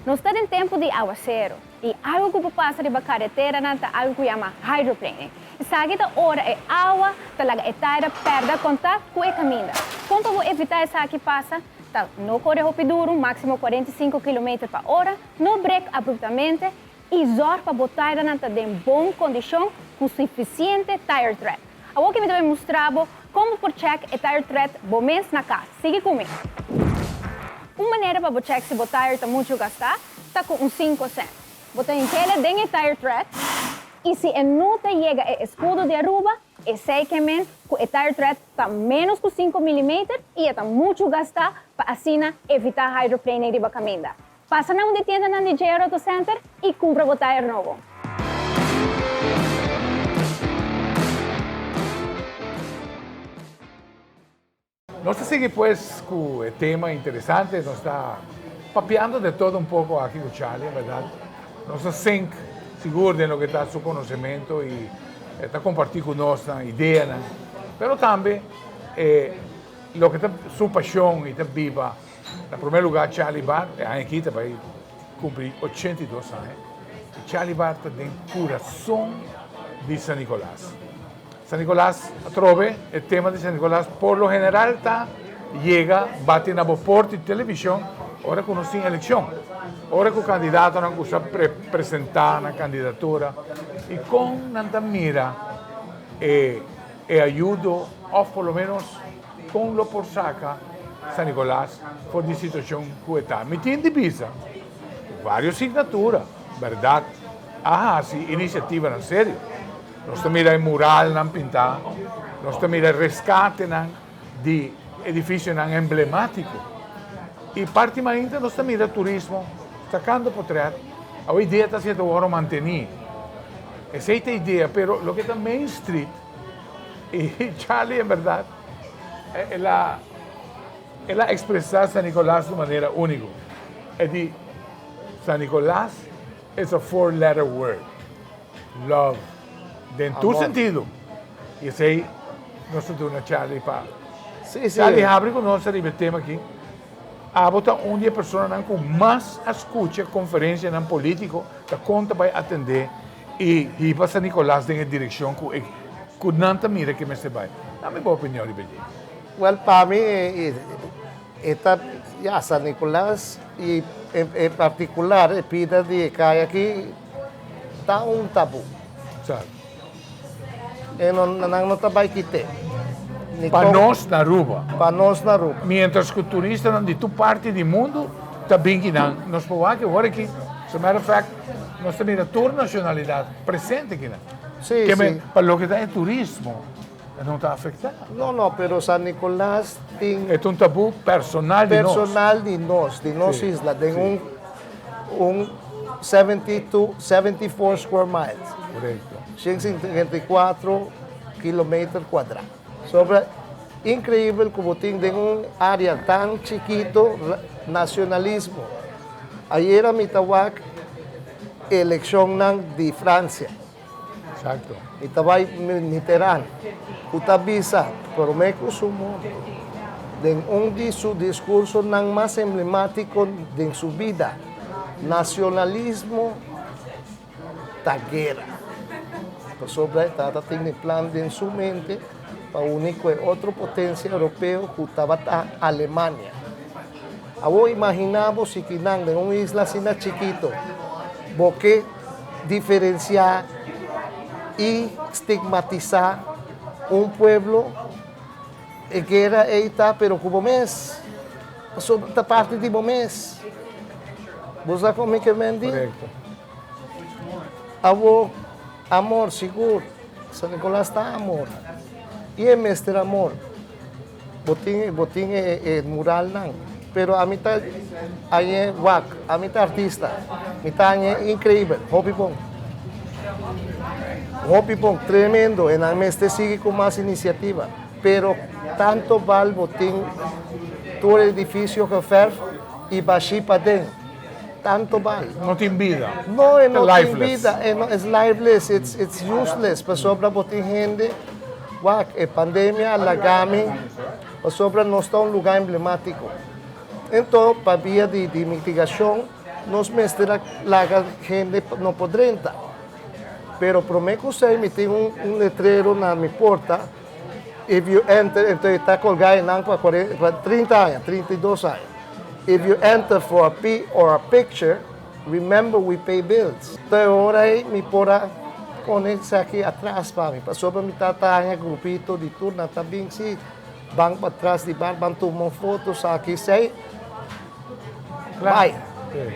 Nos ta den tempu di awaseru i algu ku por pasa riba kareteranan ta algu ku yama hydroplaning. Esaki ta ora e awa ta laga e taira pèrdè kontakt ku e kaminda. Kon pa bo evitá esaki pasa ta no kore hopi duru, máksimo 45 kilometer pa ora, no brek abruptamente i zòrg pa bo tairanan ta den bon kondishon ku sufisiente tire tread. Awor ki mi ta bai mustra bo kon bo por chèk e tire tread bo mes na kas. Sigui ku mi. Un manera pa bo chèk si bo tire ta muchu gastá ta ku un sinku sènt. Bo ta hink'ele den e tire tread i si e no ta yega e eskudo di Aruba, esei ke men ku e tire tread ta ménos ku sinku milimeter i e ta muchu gastá pa asina evitá hydroplaning riba kaminda. Pasa na un di tiendanan di JR Auto Center y cumpra bo tire nobo. Nos ta sigui pues cu e tema interesante, nos ta papiando de todo un poco aki cu Charlie, en berdad nos ta sink sigur den loke ta su conocemento y e ta comparti cu nos nan ideanan, pero tambe e loke ta su pasion y ta biba. Na promé lugá Charlie Bart, e aña aki ta bai kumpli 82 aña, i Charlie Bart ta den kurason di San Nicolas. San Nicolas, atrobe e tema di San Nicolas por lo general ta yega bati na bo porta di televishon ora ku nos tin elekshon, ora ku kandidatonan ku sa presentá nan kandidatura i kon nan ta mira e e ayudo òf por lo ménos Kon lo por saka San Nicolas for di situacion cu e ta? Mi tin di bisa cu varios signatura, berdad, a haci iniciativanan serio. Nos ta mira e muralnan pinta, nos ta mira e rescatenan di edificionan emblematico. Y parti mainta nos ta mira turismo sacando potret. Awe idea ta si ta worde manteni. Esey ta idea, pero loke ta Main Street, Y Charlie en berdad el a el a expresa San Nicolas di un manera unico. E di, San Nicolas is a four letter word, love, den tur sentido. Y esey nos ta duna Charlie pa. Sí, sí. Charlie habri cu nos ariba e tema aki. Abo ta un di e personanan cu mas a scucha conferencianan politico ta con ta bay atende I hiba San Nicolas den e direccion cu e cu nan ta mira ke mester bai. Dame bo opinion riba dje. Wel pa mi e ta ya San Nicolas y en particular e pida di e caya aki ta un tabu. Exacto. E no nan no ta bai kite. Pa nos na Aruba. Pa nos na Aruba. Mientras cu turistanan di tur parti di mundo ta bin kinan nos por wak awor aki. As a matter of fact nos ta mira tur nacionalidad presente kinan. Sí, sí. Pa loke ta e turismo e no ta afecta. No, no, pero San Nicolas tin. E ta un tabu personal di nos. Personal di nos, di nos isla, den un un 72, 74 square miles. Correcto. 154 kilometer cuadra. Sobra increibel cu bo tin den un area tan chikito nacionalismo. Ayera mi ta wak eleccionnan di Francia. Exacto. Mi ta bay Mitterrand cu ta bisa prome cu su morto den un di su discursonan mas emblematico den su bida, Nacionalismo ta guera. Pasobra e tata tin e plan den su mente pa uni cu e otro potencia europeo cu tabata Alemania. Awor imagina bo si kinan den un isla asina chikito bo ke diferencia y stigmatisa un pueblo. E guera ei ta pero ku bo mes. Pasobra ta parti di bo mes. Bo sa kon mi ke men di? Korekto. Awor, amor sigur. San Nicolas ta amor. I e mester amor. Bo tin, bo tin e, e muralnan. Pero ami ta hañ'é wak. Ami ta artista. Mi ta hañ'é increibel. Hopi bon. Hopi bon. Tremendo. E nan mester sigui ku mas inisiativa. Pero tanto bal bo tin tur edifisio geverf i bashí paden. Tanto bal. No tin bida. No, e no tin bida. E no, it's lifeless, it's, it's useless. Pasobra bo tin hende, wak, e pandemia a laga mi, pasobra nos ta un lugar emblemátiko. Ento, pa via di, di mitigashon, nos mester a laga hende no por drenta. Pero promé ku esei mi tin un, un letrero na mi porta, If you enter, ento e ta colga einan pa pa 30 aña, 32 aña. If you enter for a pee or a picture, remember we pay bills. Te ora ei mi por a pone esaki atras pa mi, pasobra mi ta ta haña grupito di tur nan ta bin si ban patras di bar ban tuma un foto esaki esei bai.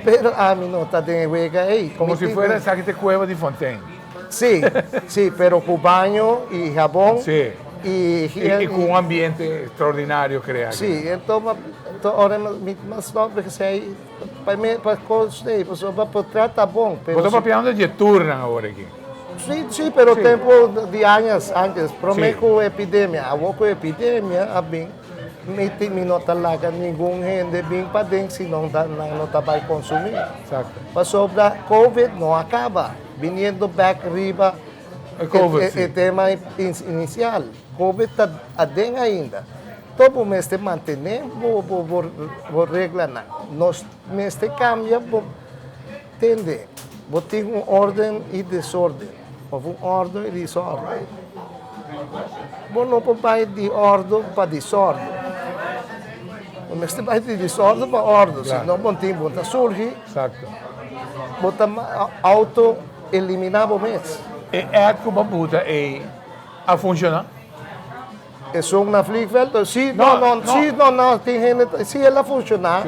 Pero ami no ta den e wega ei. Como si fuera esaki ta e cueva di Fontein. Sí, sí, pero cu baño y jabon. Sí. Y, y cu un ambiente extraordinario crea aki. Sí, enton ora mi mas stop porque si hay pa mi pa cos ei pasobra pa portret ta bon, pero Bo ta papiando di e tournan awor aki. Sí, sí, pero tempo di añas antes, prome cu epidemia, awor cu epidemia a bin. Mi tin mi no ta laga ningun hende bin paden si nan no ta bai consumi. Pasobra covid no a caba. Biniendo bek riba e tema inicial, covid ta aden ainda. Toch bo mester mantene bo reglanan. Nos mester cambia bo tende. Bo tin un orden y desorden. Of un ordo y disordo. Bo no por bai di ordo pa disordo. Bo mester bai di disordo pa ordo, si no bo tin bo ta surgi, bo ta auto eliminá bo mes. E ad ku bo buta ei a funshoná? Esun na vliegveld? Si, no, no, si, no, no, tin hende, si el a funshoná,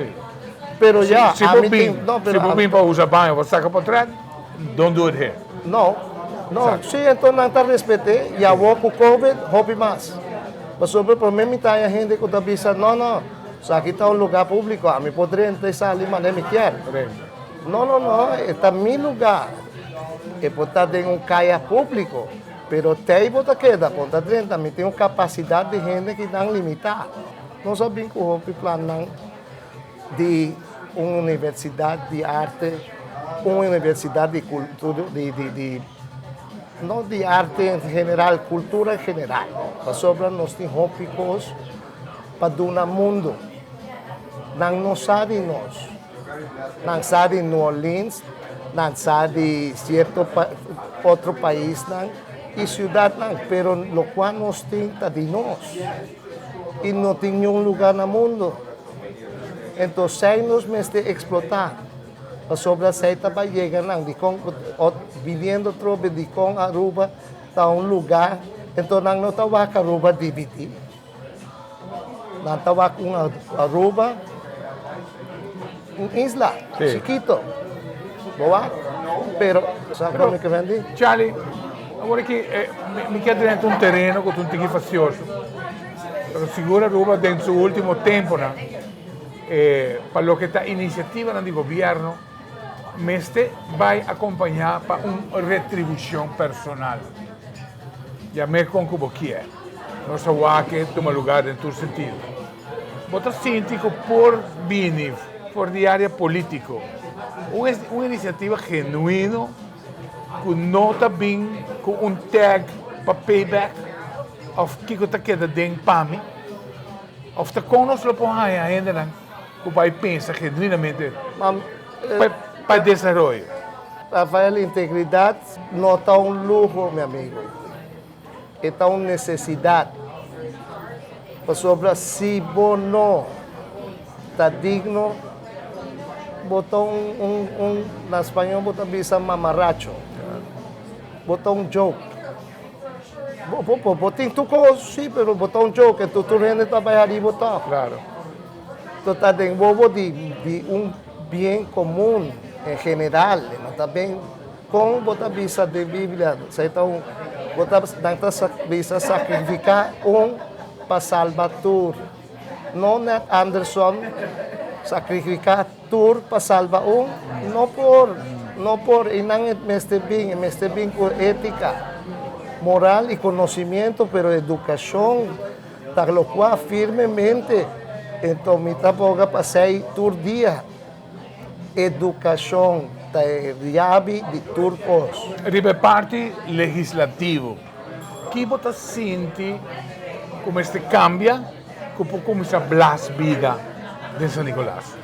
pero ya, ami tin, no, pero. Si bo bin pa usa baño pa saka potret, don't do it here. No, no, si, enton nan ta respet'é, i awor ku covid, hopi mas. Pasobra promé mi ta haña hende ku ta bisa, no, no, esaki ta un lugá públiko, ami por drenta i sali manera mi kier. No, no, no, e ta mi lugá, e por ta den un kaya públiko. Pero tei bo ta keda con ta drenta, mi tin un capacidad di hende ki nan limita. Nos a bin cu hopi plannan di un universidad di arte, un universidad di cultura, di, di, di, no di arte en general, cultura en general. Pasobra nos tin hopi cos pa duna mundo. Nan no sa di nos. Nan sa di New Orleans, nan sa di cierto otro paisnan y ciudadnan, pero locual nos tin ta di nos y no tin niun lugar na mundo. Entonces esey nos mester explota, pasobra esey ta bay yega nan, dicon biniendo atrobe dicon Aruba ta un lugar, entonces nan no ta wak Aruba dibidi. Nan ta wak un Aruba, un isla chikito. Bo wak? Pero, sa kon mi ke bendi? Charlie, awor aki mi ke drenta un tereno ku ta un tiki fasioso. Pero sigur Aruba den su ultimo temponan, pa loke ta inisiativanan di gobierno, mester bai akompañá pa un retribushon personal. Yam'é kon ku bo kier. Nos a wak e tuma lugar den tur sentido. Bo ta sinti ku por bini for di área polítiko un un inisiativa genuino ku no ta bin ku un tag pa payback òf kiko ta keda den pa mi? Òf ta kon nos lo por haña hendenan ku bai pensa genuinamente pa e desaroyo? Rafael, integridat no ta un luho, mi amigo. E ta un nesesidat. Pasobra si bo no ta digno, bo ta un, un, un, na spañol bo ta bisa mamarracho. Bo ta un joke. Bo, bo, bo, bo tin tur kos, sí, pero bo ta un joke, enton tur hende ta bai hari bo tòg. Claro. Enton ta den wowo di, di un bien komun en general, e no ta ben kon bo ta bisa den Biblia, esei ta un, bo ta, nan ta bisa sakrifiká un pa salba tur. No net Anderson sakrifiká tur pa salba un, no por, no por, i nan e mester bin, e mester bin ku étika, moral i konosimiento, pero edukashon ta lokua firmemente, enton mi ta boga pa esei tur dia, edukashon ta e yabi di tur kos. Riba e parti legislativo, ki bo ta sinti ku mester kambia ku por kuminsá blas bida den San Nicolas?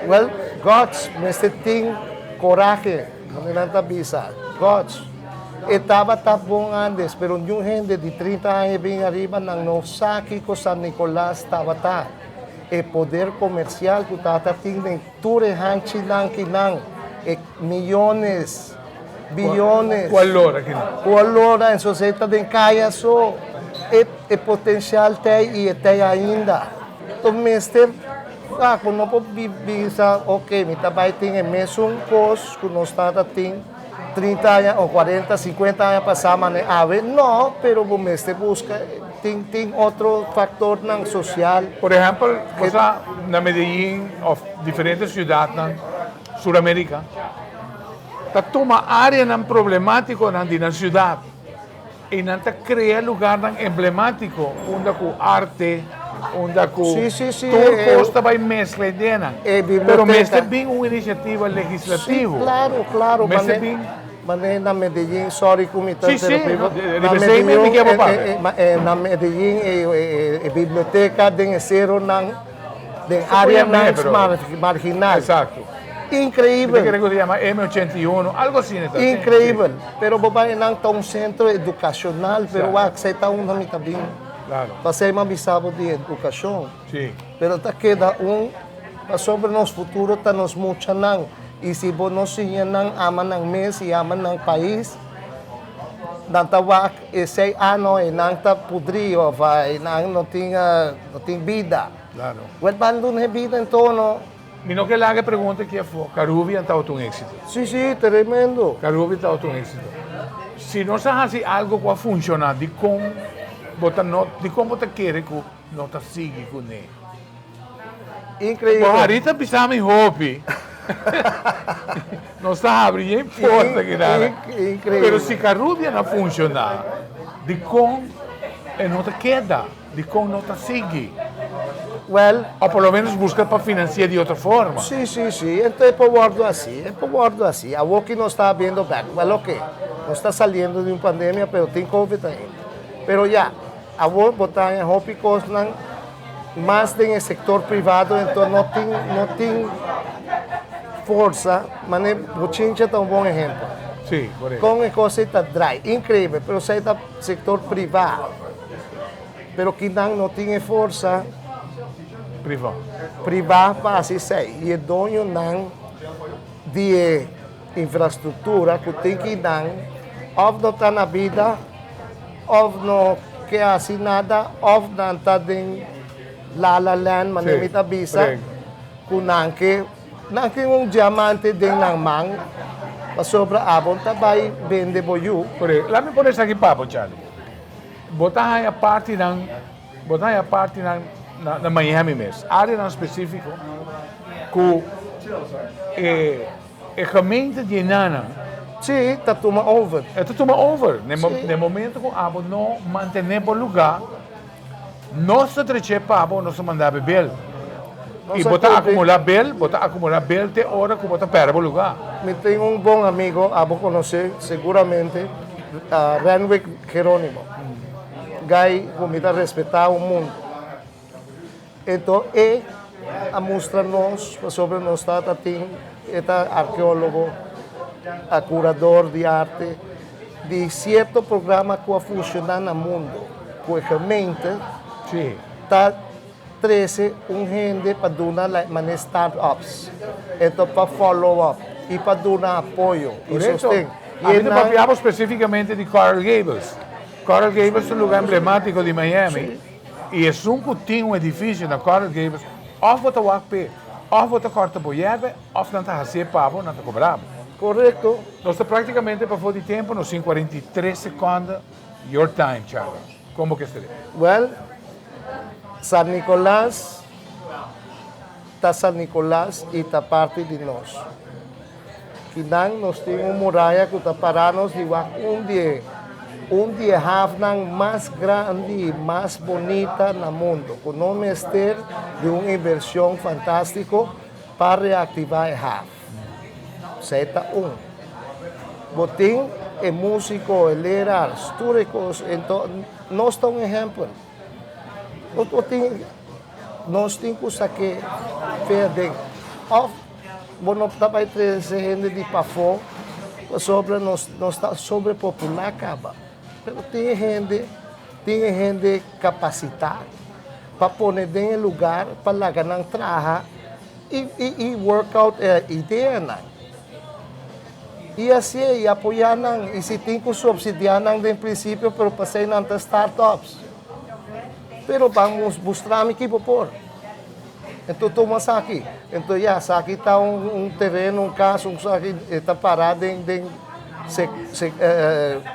Well, Gods mester tin korahe, manera nan ta bisa, Gods, e tabata bon andes, pero niun hende di 30 aña bin ariba nan no sa kiko San Nicolas tabata. E poder komersial ku tata tin den tur e hanchinan kinan, e miyones, biyones. Ku a lora kinan. Ku a lora, entonces e ta den kaya so. E e potensial t'ei i e t'ei ainda. Enton mester wak, bo no por bisa, ok, mi ta bai tin e mesun kos ku nos tata tin 30 aña o 40, 50 aña pasá mane awe. No, pero bo mester buska, tin tin otro faktornan sosial. Por ehèmpel, bo sa na Medellin òf diferente siudatnan Sur Amerika ta tuma áreanan problemátikonan di nan siudat i nan ta krea lugarnan emblemátiko unda ku arte, unda ku tur kos ta bai meskla ideanan. Pero mester bin un inisiativa legislativo. Mester bin. Manera na Medellin, sorry ku mi ta interrumpí bo. Na Medellin, na Medellin e biblioteka den e seronan, den áreanan marginal. Increíbel. Mi ta kere ku ta yama M 81, algo asina ta. Increíbel. Pero bo bai nan ta un sentro edukashonal, pero wak esei ta unda mi ta bin. Pasei mi a bisa bo di edukashon. Pero ta keda un, pasobra nos futuro ta nos muchanan. I si bo no siña nan ama nan mes i ama nan pais, nan ta wak esei ano i nan ta pudrí òf nan no tin no tin bida. Wèl ban duna e bida entono. Mi no ke laga e pregunta aki afó. Carubia tabata un éxito. Sí, sí, tremendo. Carubia tabata un éxito. Si nos a hasi algo ku a funshoná, dikon bo ta no, dikon bo ta kere ku no ta sigui kuné? Increíbel. Bo Harita bisa mi hopi. Nos ta habri yen porta ki nada. Increíbel. Pero si Carubia na funciona, dikon e no ta keda? Dikon no ta sigui? Well. O por lo menos busca pa financia di otro forma. Si, si, si. Ento e por wordo asi. E por wordo asi. Awor ki nos ta habiendo bek. Well, oke. Nos ta saliendo di un pandemia, pero tin covid ainda. Pero ya. Awor bo ta haña hopi kosnan mas den e sektor privado, enton no tin no tin forsa, mane bochincha ta un bon ehempel. Sí, korekto. Kon e kos ei ta drai, inkreibel, pero esei ta sektor privá. Pero kinan no tin e forsa Privá. privá pa hasi esei. I e doñonan di e infrastruktura ku tin kinan òf no ta na bida, Of no ke hasi nada of nan ta den la la land manera mi ta bisa ku nan ke nan tin un diamante den nan man pasobra abo ta bai bende bo yu. Korekto. Laat mi pone esaki pa bo Charlie. Bo ta haña partinan bo ta haña partinan na na Miami mes, areanan spesifiko ku e E gemeente di e nana. Sí, ta tuma over. E ta tuma over. Na e momento ku abo no mantené bo lugá, nos ta trech'é pa bo, nos ta manda bo e bel. I bo ta akumulá bel, bo ta akumulá bel te ora ku bo ta pèrdè bo lugá. Mi tin un bon amigo, abo konosé seguramente, Renwick Geronimo. Guy ku mi ta respetá un mundu. Enton e a mustra nos pasobra nos tata tin, e ta arkeólogo, a kurador di arte, di sierto programa ku a funshoná na mundu, ku e gemeente ta trese un hende pa duna like manera start-ups, enton pa follow up i pa duna apoyo i sosten. Ami ta papiabo spesífikamente di Coral Gables. Coral Gables ta un lugar emblematico di Miami y esun cu tin un edificio na Coral Gables of bo ta wak p'e, of bo ta corta bo yerbe of nan ta haci'e pa bo, nan ta cobra bo. Correcto. Nos ta practicamente pafo di tempo, nos tin 43 seconde, your time Charlie. Con bo ke sere? Well, San Nicolas ta San Nicolas y ta parti di nos. Kinan nos tin un muraya ku ta para nos di wak un di e un di e hafnan mas grandi i mas bunita na mundu, ku no mester di un invershon fantástiko pa reaktivá e haf. Esei ta un. Bo tin e músiko, e leraars, tur e kos. Ento nos ta un ehèmpel. Bo tin. Nos tin ku sak'é fe aden. Òf bo no ta bai trese hende di pafó pasobra nos nos ta sobrepopulá kaba. Pero tin e hende, tin e hende kapasitá pa pone den e lugar pa laga nan traha i i i work out e ideanan. I hasié i apoyá nan i si tin ku supsidiá nan den prinsipio pero pasei nan ta startups. Pero ban mustra mi ki bo por. Enton tuma esaki. Enton ya, esaki ta un tereno, un kas, un esaki e ta para den den se se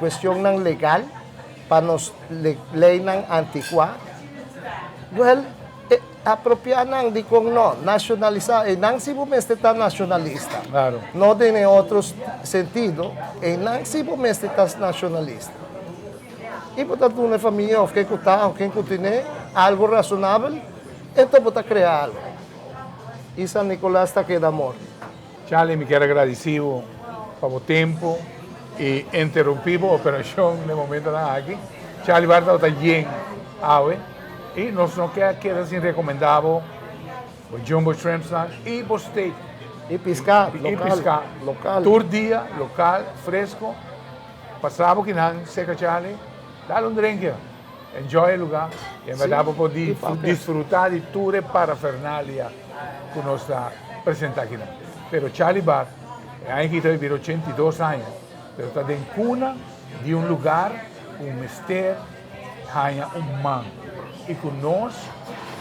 kuestionnan legal pa nos leynan antikuá. Wèl, e apropiá nan, dikon no? Nashonalisá, einan si bo mester ta nashonalista. No den e otro sentido, einan si bo mester ta nashonalista. I bo ta duna e famia òf ken ku ta òf ken ku tene algu rasonabel, enton bo ta krea algu. I San Nicolas ta keda morto. Charlie, mi kier a gradisi bo pa bo tempu i interumpi bo operashon den momentonan aki. Charlie Barta tabata yen awe i nos no ke a keda sin rekomenda bo bo jumbo shrimpsnan i bo steak. I piská lokal. Lokal. Tur dia lokal, fresko. Pasa bo kinan seca Charlie, dal un drinkje, enjoy e lugar y en verdad bo por disfruta di tur e parafernalia cu nos ta presenta kinan. Pero Charlie Bar, e aña aki ta bira 82 aña, pero ta den cuna di un lugar cu mester haña un man y cu nos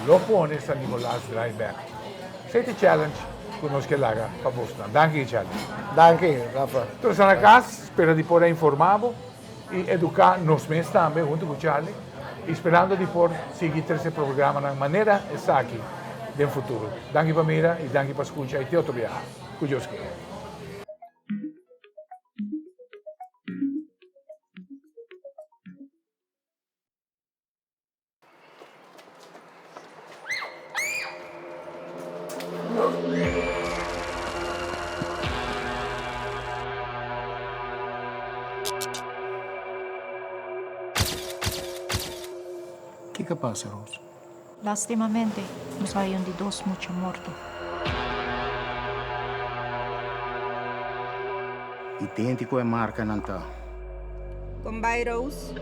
lo pone San Nicolas draai bek. Esei ta e challenge ku nos ke laga pa bosnan. Danki Charlie. Danki Rafa. Tur esnan na kas, spera di por a informá bo i eduká nos mes tambe huntu ku Charlie i sperando di por sigui trese programanan manera esaki den futuro. Danki pa mira i danki pa skucha i te otro biaha. Ku Dios kere. Kiko a pasa, Rose? Lastimamente, nos a haña un di dos mucha morto. Idéntiko e markanan ta. Kon bai Rose?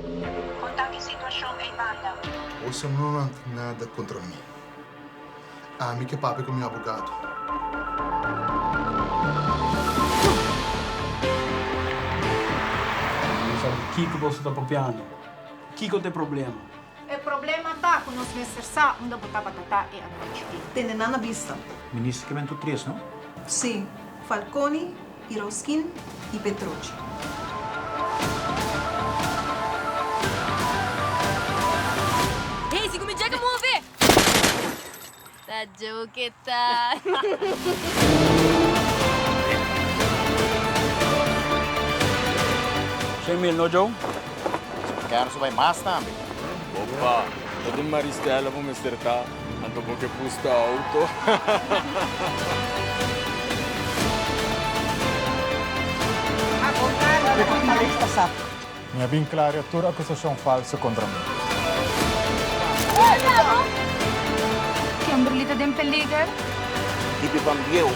Kon ta ki situashon ei banda? Boso no nan tin nada kontra mi. Ami ke papia ku mi abogado. Mi sa di kiko boso ta papiando. Kiko ta e problema? E problema ta ku nos mester sa unda bo tabata ta e anochi ei. Tene nan na bista. Minister ke men tur tres, no? Sí, Falconi, Iroskin i Petrucci. Hey, si ku mi djaka move! Ta joke ta. 100.000, no Joe? Kersu bai mas tambe. Opa, ta den Maristella bo mester ta, anto bo ke pusta auto. Mi a bin klaria tur akusashon falsu kontra mi. Kimberly ta den peliger. Tipi ban bieu.